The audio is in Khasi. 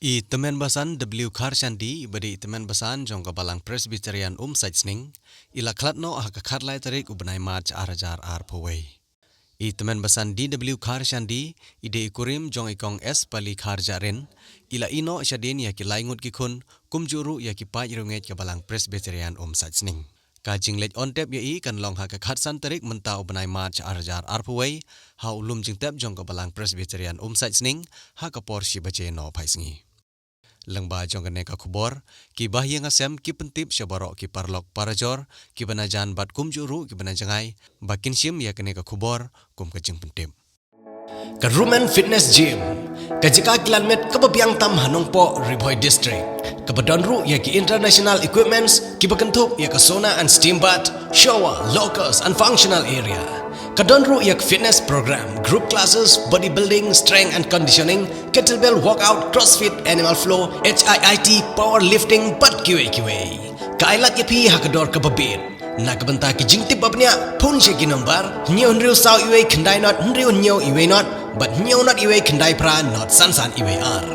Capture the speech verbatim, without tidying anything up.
I tymmen basan W Kharshandi, i ba dei i tymmen basan jong ka Balang Presbyterian Umsaitsning, i la khlad noh ha ka khatlai tarik u bnai March ar hajar arphew wei. I tymmen basan D W Kharshandi, i dei i kurim jong i kong S Pali Kharjahrin, i la ïeh noh shadien ïa ki lai ngut ki khun, kumjuh ruh ïa ki paid riewngeit ka Balang Presbyterian Umsaitsning. Ka jingleit on tep ïa i kan long ha ka khatsan tarik mynta u bnai March ar hajar arphew wei, ha u lum jingtep jong ka Balang Presbyterian Umsaitsning, ha ka por shi baje nohphai sngi. Lyngba jong kane ka khubor, ki bahaïing hasem ki pyntip sha baroh ki paralok parajor, ki ba na jan bad kumjuh ruh ki ba na jngai, ba kin shim ïa kane ka khubor kum ka jingpyntip. Ka Rumen Fitness Gym, ka jaka kilan met ka ba biang tam ha Nongpoh, Ri Bhoi District, ka ba don ruh ïa ki international equipments ki ba kynthup ïa ka sauna and steam bath, shower, lockers and functional area. Ka don ruh ïa ka fitness program, group classes, bodybuilding, strength and conditioning, kettlebell workout, crossfit, animal flow, H I I T, powerlifting bad kiwei kiwei. Ka ai lad ïa phi ha ka dor ka ba bit. Na ka bynta ki jingtip ba bniah, phone sha ki nombar hynñiew hynriew saw wei khyndai not hynriew hynñiew wei not bad hynñiew not wei khyndai phra not san san wei ar.